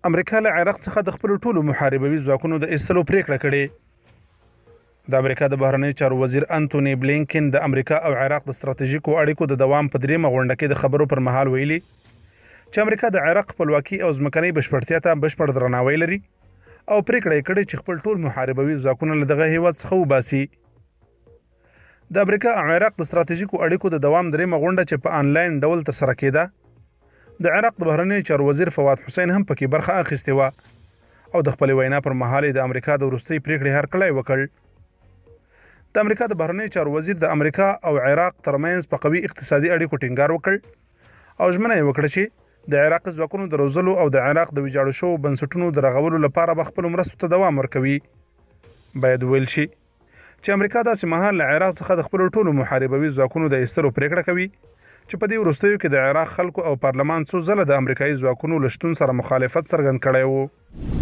امریکا له عراق څخه د خپلو ټولو محاربوي ځواکونو د ایستلو پریکړه کړې. د امریکا د بهرنیو چارو وزیر انتوني بلینکن د امریکا او عراق د ستراتیژیکو اړیکو د دوام په دریمه غونډه کې د خبرو پر مهال ویلي چې امریکا د عراق خپلواکي او ځمکنۍ بشپړتیا ته بشپړ درناوی لري او پریکړه یې کړې چې خپل ټول محاربوي ځواکونه له دغه هیواد څخه وباسي. د امریکا او عراق د ستراتیژیکو اړیکو د دوام دریمه غونډه چې په انلاین ډول ترسره کېده، د عراق د بهرنیو چارو وزیر فواد حسین هم پکې برخه اخیستې وه او د خپلې وینا پر مهال یې د امریکا د وروستۍ پریکړې هرکلی وکړ. د امریکا د بهرنیو چارو وزیر د امریکا او عراق ترمنځ په قوي اقتصادي اړیکو ټینګار وکړ او ژمنه یې وکړه چې د عراقي ځواکونو د روزلو او د عراق د ویجاړو شوو بنسټونو د رغولو لپاره به خپلو مرستو ته دوام ورکوي. باید وویل شي چې امریکا داسې مهال له عراق څخه د خپلو ټولو محاربوي ځواکونو د ایستلو پریکړه کوي چې په دې وروستیو کې د عراق خلکو او پارلمان څو ځله د امریکایي ځواکونو له شتون سره مخالفت څرګند کړی و.